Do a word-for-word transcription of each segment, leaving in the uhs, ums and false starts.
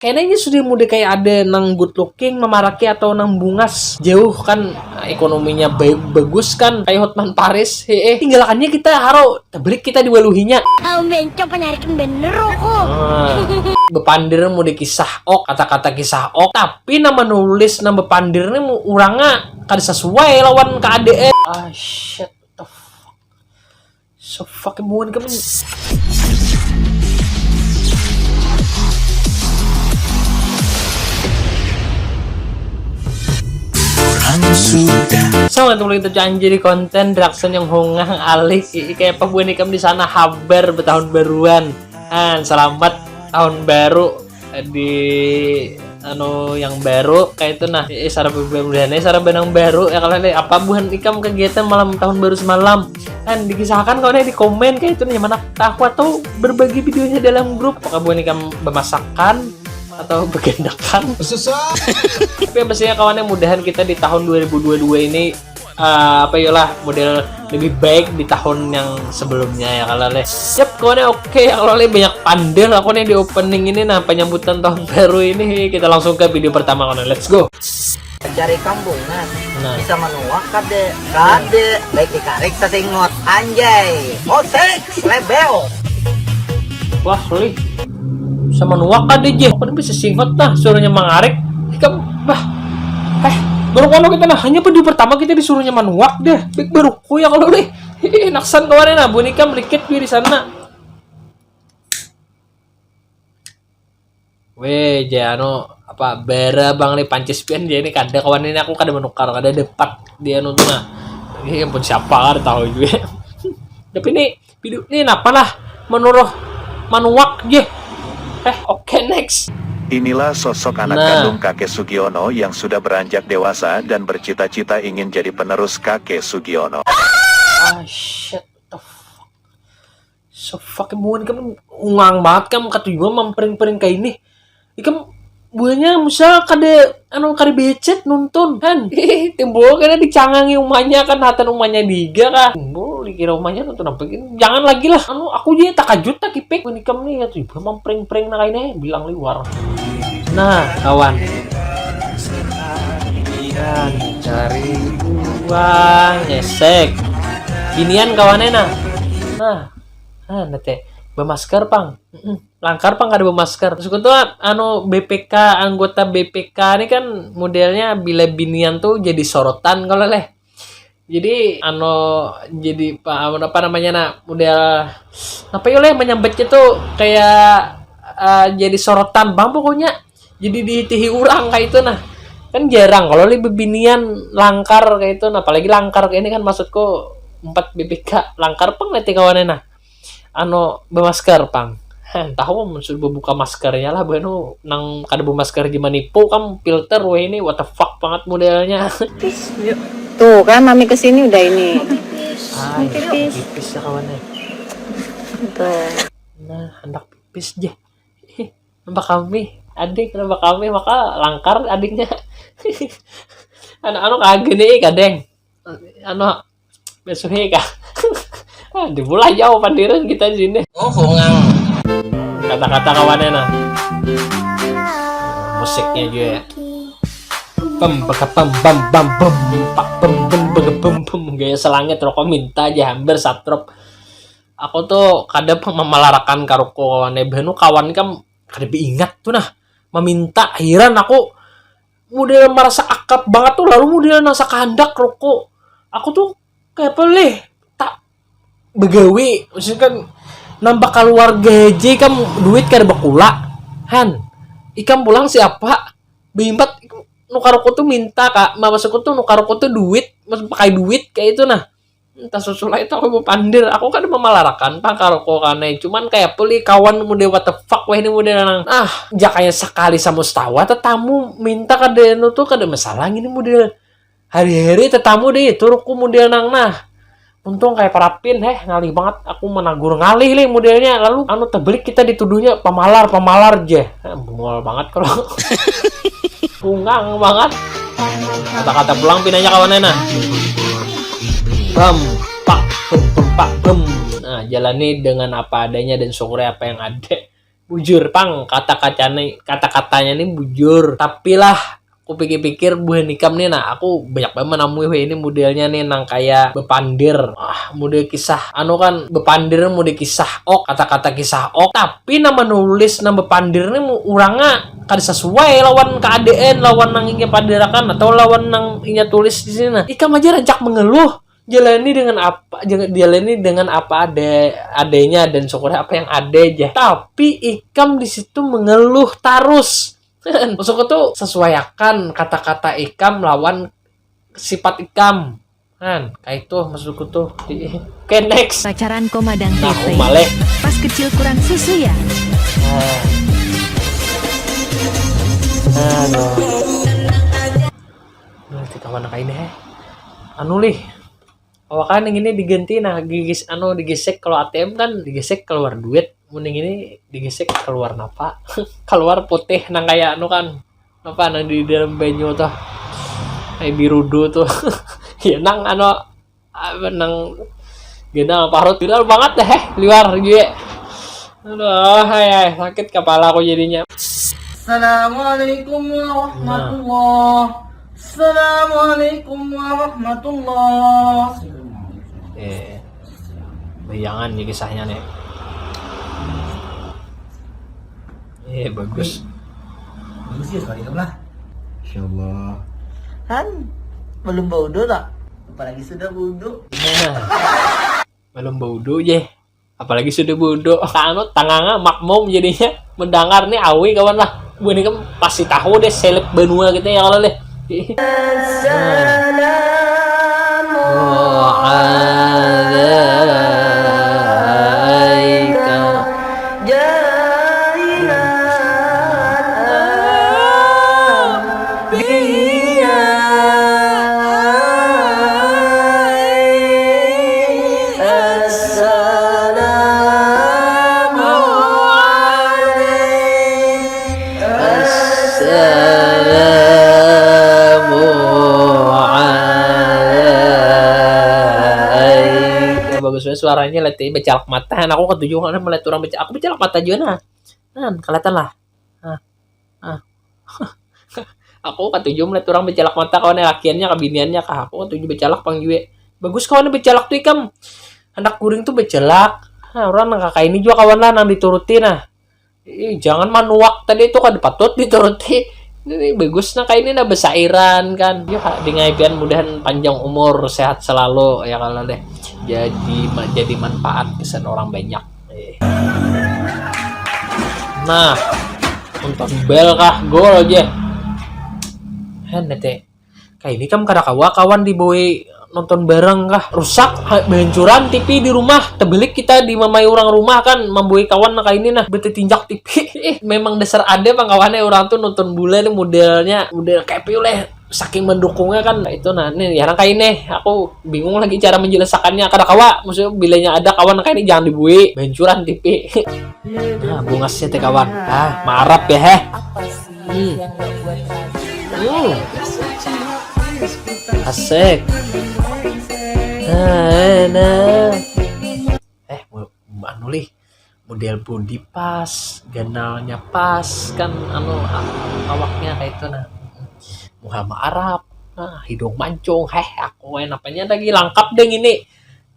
Kayaknya sudah mudah kayak ada nang good looking, memaraki atau nang bungas. Jauh kan ekonominya bagus kan, kayak Hotman Paris. Heeh, tinggalkannya kita haro tablik kita diwaluhinya. Kaum bencong penarikan bener rokok. Ah, bepandir mau dikisah ok, kata-kata kisah ok. Tapi nama nulis nama bepandir nih mau orangnya kada sesuai lawan keadaan. Ah, shit, the fuck. So fucking buan kamu. Selamat kembali kita janji di konten reaction yang hongang alik. Kayak apa buan ikam di sana habar bertahun baruan. Han, selamat tahun baru di anu yang baru kayak itu nah. Eh, saraba mudahan eh saraba nang baru ya kalau nih apa buhan ikam kegiatan malam tahun baru semalam kan dikisahkan kau nih di komen kayak itu nih mana tahu atau berbagi videonya dalam grup apakah buhan ikam bemasakan atau begendakan tapi yang pastinya kawannya mudahan kita di tahun dua ribu dua puluh dua ini eh, apa yolah model lebih baik di tahun yang sebelumnya ya kalau leh. Yap, kawannya oke ya kalau leh banyak pandel aku nih di opening ini nah penyambutan tahun baru ini kita langsung ke video pertama kawan let's go. Cari kambungan nah. Bisa menuak kade kade baik dikarik sasingot anjay. Osek lebeo. Wah lih sama nuak kade je aku bisa singot nah suruhnya mangarik ikam bah eh baru kono kita nah hanya video pertama kita disuruhnya manuak deh baik baru ku ya kalau deh naksan kawannya nah buhan ikam likit gue di sana. Weh, jaya anu apa bara bang li pancis pian jaya ini kada kawan ini aku kada menukar kada dapat di anu tuh nah. Ini ampun siapa kada tahu juga. Tapi ini video ini napa lah menuruh manuak je. Eh, oke okay, next. Inilah sosok anak nah. Kandung kakek Sugiono yang sudah beranjak dewasa dan bercita-cita ingin jadi penerus kakek Sugiono. Ah, shit, the fuck. So fucking buhan kamu ungang banget kamu kata juga mampering-pering kayak ini. Ikam buahnya misal kada anu kada becet nonton kan. Timbul kena dicangangi umanya kan hatan umanya diga kan. Timbul dikira umanya nonton apa gitu. Jangan lagi lah. Anu aku aja takajut tak kipik. Buhan ikam nih kata juga mampering-pering nak ini bilang liwar. Nah, kawan. Binian cari uang esek. Binian kawannya nah. Nah, ah, nanti bermasker pang. Mm-mm. Langkar pang kada bermasker. Terus tuh anu B P K anggota B P K ini kan modelnya bila binian tuh jadi sorotan kalau leh. Jadi anu jadi apa, apa namanya nah model apa ya leh menyambatnya tuh kayak uh, jadi sorotan bang pokoknya. Jadi ditihi orang kayak itu nah. Kan jarang kalau leh bebinian langkar kayak itu nah apalagi langkar kayak ini kan maksudku empat B P K langkar pang nanti kawannya nah. Anu bemasker pang. Heh, tahu mun sudah buka maskernya lah banu nang kada bemasker di manipu kam filter weh ini what the fuck banget modelnya. Tuh kan mami kesini udah ini. Ah, iya, pipis ya kawan ya. Tuh. Nah, hendak pipis je. Nampak kami, adik nampak kami maka langkar adiknya. Anu anu kagak nih kadeng. Anu Besuhi kah? Ah, dibulah jauh pandiran kita di sini. Oh, hongang. Kata-kata kawannya nah. Musiknya juga ya. Pem baka pem bam bam bem pak bem bem baka bem bem gaya selangit rokok minta aja hampir satrop. Aku tuh kada memalarakan karuku kawannya benu kawan kam kada beingat tuh nah meminta heran aku model merasa akrab banget tuh lalu model nasa kehendak rokok aku tuh kayak apa leh tak begawi maksudnya kan nambah keluarga aja ikam duit kada bakula han ikam pulang siapa bimbat nukar rokok tuh minta kak maksudku tuh nukar rokok tuh duit maksud pakai duit kayak itu nah Entah susulai itu aku mau pandir, aku kada memalarakan pang karuku kanai, cuman kaya puli kawan muda what the fuck weh ni muda nang ah, jakanya sakali samustawa tetamu minta kada anu tu kada masalah ngini muda hari-hari tetamu deh itu ruku muda nang nah, untung kaya parapin heh ngalih bangat aku menagur ngalih leh mudelnya lalu anu tebelik kita dituduhnya pamalar pamalar jeh, eh, bungol bangat kalo bungang bangat kata-kata pulang pinanya kawannya nah. Bam, pak, bem, bem, pak, bem. Nah, jalani dengan apa adanya dan syukuri apa yang ada. Bujur pang, kata-katanya kata-katanya nih bujur. Tapi lah, aku pikir-pikir, buhan ikam nih, nah, aku banyak banget menamui weh ini modelnya nih, nang kayak bepandir. Ah, model kisah anu kan, bepandir model kisah ok, kata-kata kisah ok. Tapi nama nulis nama bepandir nih mu- urangnya kada sesuai lawan keadaan, lawan nang inya pandirakan atau lawan nang inya tulis di sini. Nah, ikam aja rancak mengeluh, jalani dengan apa, jangan jalani dengan apa ada adanya dan syukur apa yang ada aja. Tapi ikam di situ mengeluh terus. Maksudku tuh sesuaiakan kata-kata ikam lawan sifat ikam. Kan, kayak itu maksudku tuh. Oke, next. Pacaran ko madang nah, tete. Umaleh. Pas kecil kurang susu ya. Nah. Aduh. Nanti kawan kayak ini, heh. Anu lih. Awak kan yang ini diganti, nah, gigis anu digesek, kalau A T M kan digesek keluar duit, mending ini digesek keluar napa? Keluar putih nang kayak anu kan, apa nang di dalam banyu tuh, kayak birudu tuh. Ya nang anu apa nang genal parut viral banget deh, eh, liwar gue. Aduh, hai, hai, sakit kepala aku jadinya. Assalamualaikum warahmatullah. Assalamualaikum warahmatullah. Eh, bayangan nih kisahnya nih. Eh, bagus. Bagus ya sekali lah. Insyaallah. Han, belum baudu tak? Apalagi sudah baudu. Nah, belum baudu je. Apalagi sudah baudu. Anu tanganga makmum jadinya mendengar nih awi kawan lah. Gue nih kan pasti tahu deh seleb benua gitu ya kalau deh. Assalamu alaika. Assalamualaikum. Bagus banget suaranya, lihat becalak mata. Aku ketujuh karena melihat orang becalak. Aku becalak mata juga nah. Nah, kelihatan lah. Nah. Nah. Aku katuju melihat orang becalak mata kawan, lakiannya, kabiniannya kah. Aku katuju becalak pang jua. Bagus kawan becalak tuh ikam. Anak guring tuh becalak. Nah, orang nang kakak ini juga kawan lah nang dituruti nah. Ih, jangan manuak tadi itu kada patut dituruti. Ini bagus nah kayak ini nah besairan kan. Yuk, dengan impian mudahan panjang umur, sehat selalu ya kalau deh. Jadi jadi manfaat kesan orang banyak. Eh. Nah, nonton bal kah gol aja. Hen nete. Kayak ini kam kada kawa kawan dibawai nonton bareng kah, rusak, hancuran T V di rumah, tebelik kita di mamai orang rumah kan, mambawai kawan kayak ini nah, betetinjak T V. Eh, memang dasar ada pang kawannya orang tuh nonton bola nih modelnya model kayak piuleh, saking mendukungnya kan. Nah, itu nah nih ya kayak ini aku bingung lagi cara menjelaskannya, kada kawa, maksudnya bilanya ada kawan kayak ini jangan dibui, bancuran T V. Nah, bungasnya teh kawan. Ah, marap ya heh. Hmm. Hmm. Asik. Nah, nah. Eh, anu lih, model body pas, ganalnya pas kan, anu awaknya kayak itu nah. Muha maarap, nah, hidung mancung, heh, aku main apanya lagi lengkap deh ini.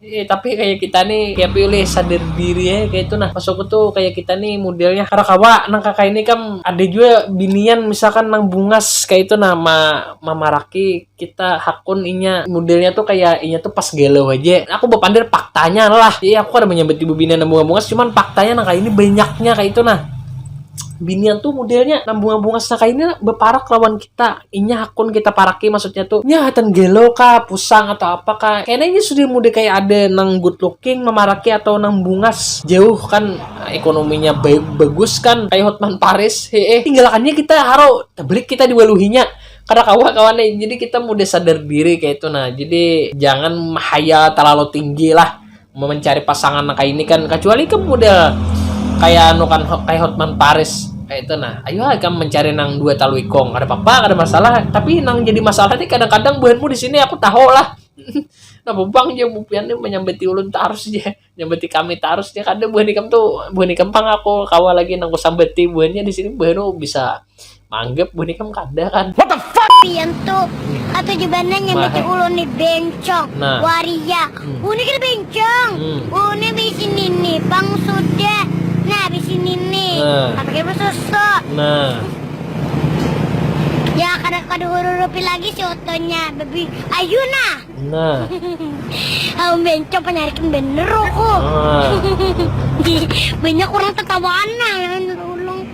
Eh, tapi kayak kita nih kayak pilih sadar diri ya kayak itu nah, masuk tuh kayak kita nih modelnya karena kawa nang kakak ini kan ada juga binian misalkan nang bungas kayak itu nah ma mamaraki kita hakun inya modelnya tuh kayak inya tuh pas galau aja. Aku bepandir faktanya lah. Iya aku kada menyambut ibu binian nang bunga bungas, cuman faktanya nang kayak ini banyaknya kayak itu nah. Binian tuh modelnya nang bunga bungas nang kayak ini beparak lawan kita. Inya hakun kita paraki maksudnya tuh. Inya hatan galau kah, pusang atau apa kah. Kayaknya ini sudah mudah kayak ada nang good looking memaraki atau nang bungas. Jauh kan ekonominya baik bagus kan kayak Hotman Paris. Heeh. Tinggalakannya kita haro tablik kita diwaluhinya. Kada kawa kawan nih. Jadi kita mudah sadar diri kayak itu nah. Jadi jangan hayal terlalu tinggi lah mencari pasangan kayak ini kan, kecuali kan model kayak anu kan kayak Hotman Paris kayak itu nah. Ayo kan mencari nang dua talu ikong, kada apa-apa, kada masalah, tapi nang jadi masalah nih kadang-kadang buhanmu di sini aku tahu lah. Nah, bubang je bupian ni menyambati ulun tarus je, nyambati kami tarus je. Kada buhan ikam tu, buhan ikam pang aku kawa lagi nang kusambati. Buhannya di sini buhan bisa manggap, buhan ikam kada kan. What the fuck? Pian tu atau jubana nyambati ulun ni bencong. Nah. Waria. Hmm. Uni kada bencong. Hmm. Uni bisi nini pang sudah. Nah, bisi nini. Nah. Tapi kada susu. Nah. Ya kada kada hururupi lagi si otonya. Babi ayu nah. Nah. Aku bencong penyarikin bener aku. Ah. Banyak orang tertawaan nah ulung.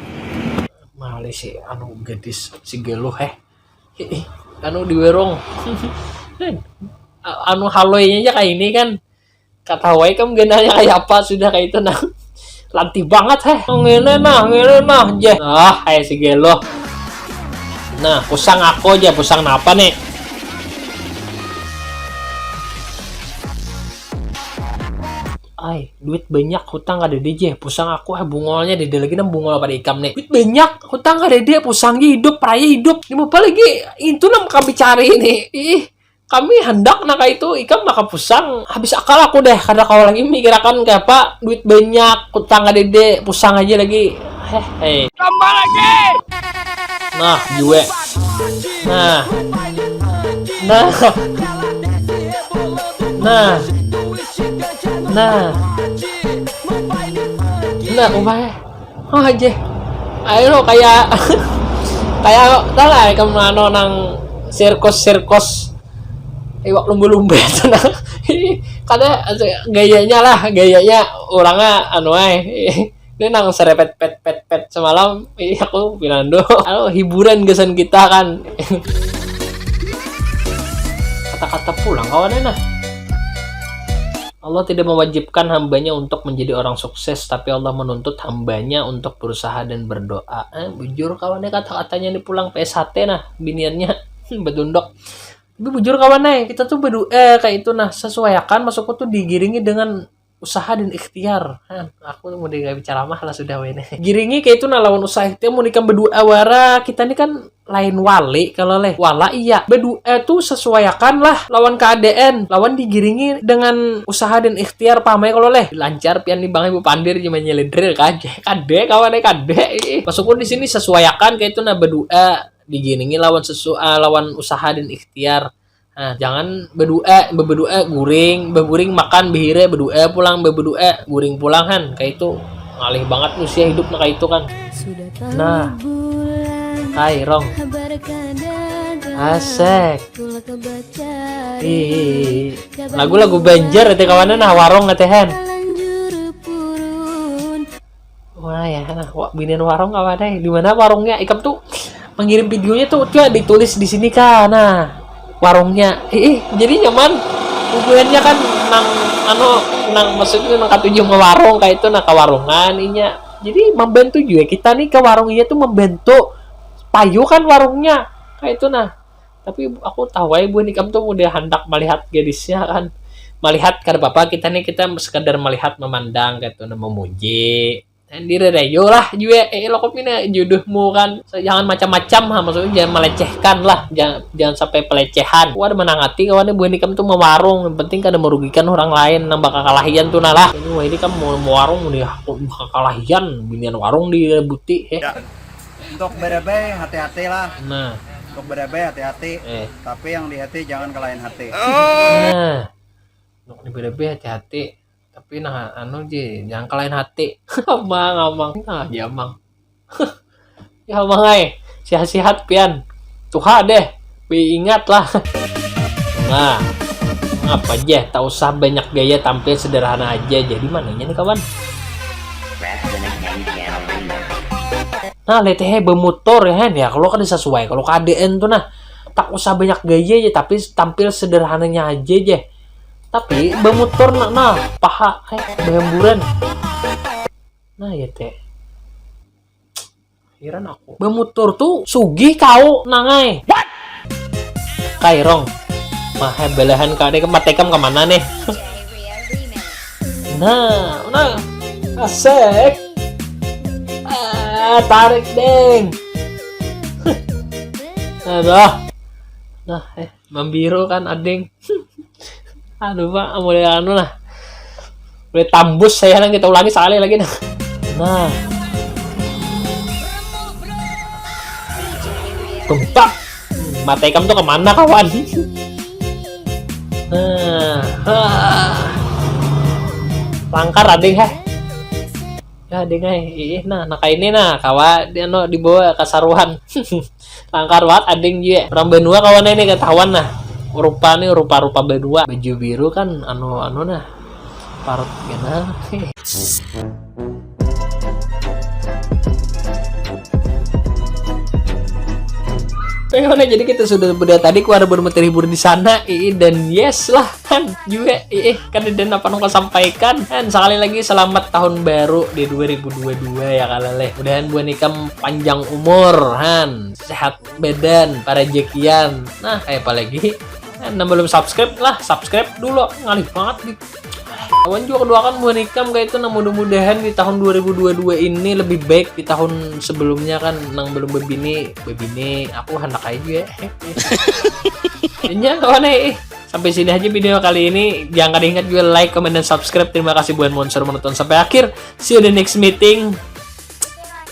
Malih si anu gadis si geluh eh. Ih, anu di werong. Anu haloinya aja kayak ini kan. Katawai kamu genahnya kayak apa sudah kayak itu nah. Lantih banget heh. Ngene nah, ngene nah. Jeh. Ah, kayak si geluh. Nah, pusang aku aja, pusang napa nih? Ai, duit banyak, hutang kada dede, pusang aku ah. Bungolnya dede lagi nang bungol pada ikam nih. Duit banyak, hutang kada dede, pusang hidup, raya hidup. Ini apa lagi? Itu nang kami cari nih. Ih, kami hendak nak itu, ikam maka pusang. Habis akal aku deh, kada kau lagi mikirakan kayak apa. Duit banyak, hutang kada dede, pusang aja lagi. Heh, heh. Tambah lagi. Nah, jue. Nah. Nah. Nah. Nah. Nah, umai. Oh, aja. Ayo lo kayak kayak tahu lah kamu anu nang sirkus-sirkus iwak lumba-lumba itu nah. Kada gayanya lah, gayanya orangnya anu ay. Ini nang serepet pet pet pet semalam, iya aku pinando. Anu hiburan gasan kita kan. Kata-kata pulang kawannya nah. Allah tidak mewajibkan hambanya untuk menjadi orang sukses, tapi Allah menuntut hambanya untuk berusaha dan berdoa. Eh, bujur kawannya kata-katanya ini pulang P S H T nah, biniannya. Betunduk. Tapi bujur kawan eh, kita tuh berdoa kayak itu nah, sesuaikan masukku tuh digiringi dengan usaha dan ikhtiar. Han, aku tuh mau digawe ceramah lah sudah wene. Giringi kayak itu nah lawan usaha ikhtiar, mau nikam berdoa wara, kita ini kan lain wali kalau leh. Wala iya. Berdoa tuh sesuaikan lah lawan keadaan, lawan digiringi dengan usaha dan ikhtiar, paham ya kalau leh. Lancar pian nih bang ibu pandir cuma nyelidril kaje. Kade kawan eh kade. Ih. Masukku di sini sesuaikan kayak itu nah berdoa digiringi lawan sesu uh, lawan usaha dan ikhtiar. Nah, jangan berdoa, berdoa guring, berguring makan behire, berdoa pulang, berdoa guring pulang han, kayak itu ngalih banget usia hidup nah kayak itu kan. Nah, hai rong, asek, ih, lagu-lagu Banjar teh kawanan nah warung ngetehan. Wah ya, nah, wak binian warung apa deh? Di mana warungnya? Ikam tuh mengirim videonya tuh coba ditulis di sini kah? Nah, warungnya. Ih, ih, jadi nyaman. Hubungannya kan nang anu nang maksudnya nang katuju ke warung kayak itu nah ke warungan inya. Jadi membantu juga kita nih ke warung inya tuh membantu payu kan warungnya kayak itu nah. Tapi aku tahu aja buah nikam tuh udah hendak melihat gadisnya kan. Melihat kada apa-apa kita nih kita sekedar melihat memandang gitu nah memuji. Sendiri rejo lah juga eh lo kok pina jodohmu kan. So, jangan macam-macam ha maksudnya jangan melecehkan lah. Jangan, jangan sampai pelecehan. Wah ada menangati kawan buah nikam tuh mewarung yang penting kada merugikan orang lain nang bakal kalahian tuh nah lah. Ini wah ini kan mau mewarung nih aku bakal kalahian binian warung di buti eh. Ya. Untuk berebai hati-hati lah. Nah. Untuk berebai hati-hati. Eh. Tapi yang di hati jangan ke lain hati. Nah. Untuk di berebai hati-hati. Tapi nah anu ji jangan ke lain hati. Amang amang. Nah aja amang. Ya amang ay. Sehat-sehat pian. Tuha deh. Wi ingat lah. Nah. Apa aja, tak usah banyak gaya, tampil sederhana aja. Jadi mananya nih kawan? Nah, leteh bermotor ya kan ya. Kalau kada sesuai, kalau keadaan tuh nah tak usah banyak gaya aja, tapi tampil sederhananya aja aja. Tapi bermotor nah, nah paha eh berhamburan. Nah ya teh. Heran aku. Bermotor tuh sugih kau nangai. What? Kairong. Mah belahan kau deh kemat tekam kemana nih? Nah, nah. Asik. Ah, tarik deng. Aduh. Nah, eh, membiru kan ading. Aduh, Pak, mulai anu lah. Mulai tambus saya, nang kita ulangi sekali lagi nah. Nah. Tumpak. Mata ikam tuh kemana, kawan? Nah. Langkar, ading, heh. Ya, ading, heh. Ih, nah, nah, kayak ini nah, kawa dia no dibawa kasaruhan. Langkar banget, ading, juga. Orang banua, kawan, ini ketahuan nah. Rupa nih, rupa-rupa banua. Baju biru kan, anu, anu nah. Parut gana. Oke, kawan, jadi kita sudah beda tadi, ku harap berhibur di sana, ii, dan yes lah, kan, juga, ii, kan, dan apa nang ku sampaikan. Dan sekali lagi, selamat tahun baru di dua ribu dua dua ya, kalaleh. Mudahan buhan ikam panjang umur, han, sehat badan, parajekian. Nah, kayak apa lagi? Han, nang belum subscribe lah, subscribe dulu, ngalih banget di Kawan juga keduakan buhan ikam kayak itu. Nah, mudah-mudahan di tahun dua ribu dua dua ini lebih baik di tahun sebelumnya kan, nang belum bebini, bebini, aku handak aja ya. Intinya, kawan, eh, sampai sini aja video kali ini. Jangan kada ingat juga like, comment, dan subscribe. Terima kasih buhan Monster menonton sampai akhir. See you the next meeting.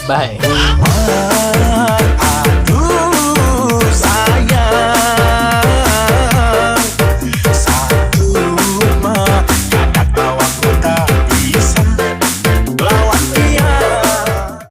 Bye.